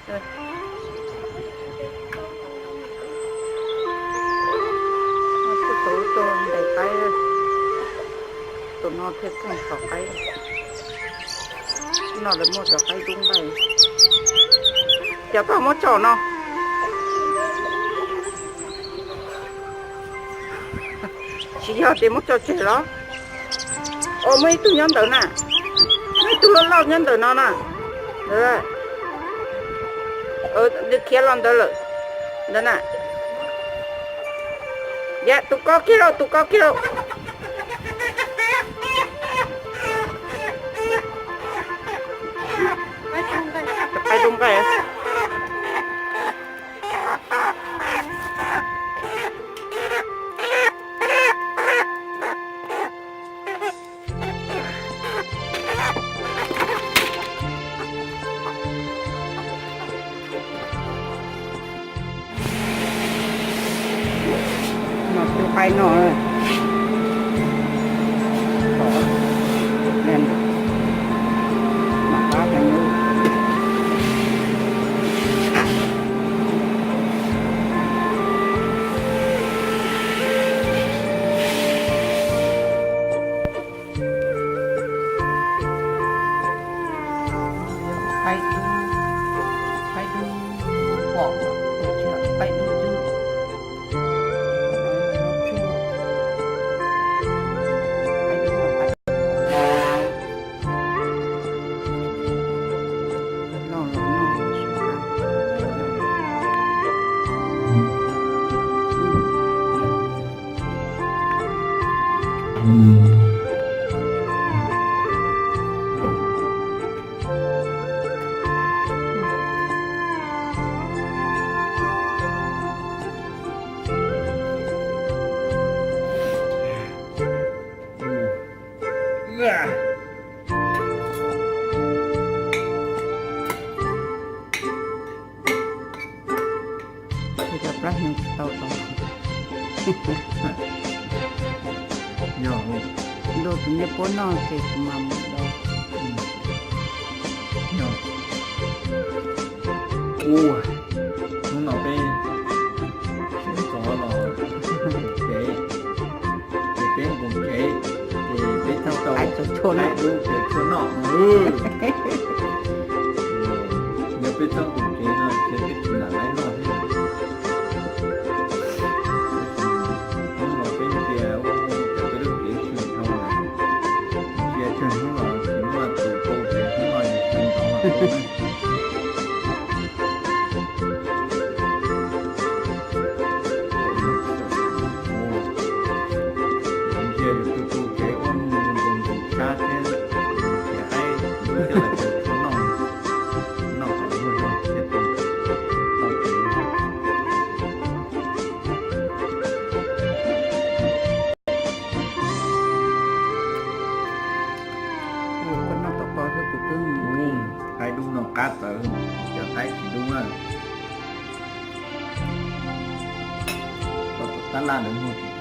Tus no tuaj ntais qaib, tus no thiaj kheej tso qaib. No lawv muaj cov qaib dub nqaij. Cov koj muab tso no. Tsis yog tias muab tso tseg los? Os, muaj ib tug nyob ntawd na. Muaj ib tug loj loj nyob ntawm no na. Khiav los ntawd lawm. Ntawd na. Yam tus ko kiag lauj, tus ko kiag lauj. Qaib dub nqaij. No tus qaib no. Qaib dub, qaib dub pom, qaib dub dub. Ua cas plab hnyuv tsis tau tau. Yog, ntuj, tus nej puab noj ces kuv mam mus do. Yog. Ua, hnub no peb sawv ntxov los tsev, ces peb nqus tsev, ces peb txhaj tau qaib dub tsev tshuaj noj. Yog peb txhob nqus tsev no ces peb tsis lam laib noj thiab. Hnub no peb ntsia ua cas peb lub tsev tsw dhau lawm, ntsia tsawg hnub los tsis muaj tus tau tsev, hnub no yus sawv ntxov los tau. Ntsia yus tus tau tsev ua nkaus ntim sab thiab, nrhiav qaib dub coj los tsev tshuaj noj, noj kom luag zog thiaj tau tau tsev. Ua koj noj tau tau thiab kuv twb mus. Qaib dub no qab txawv, cov qaib tsis dub na. Koj tab laj ntawd muag tsis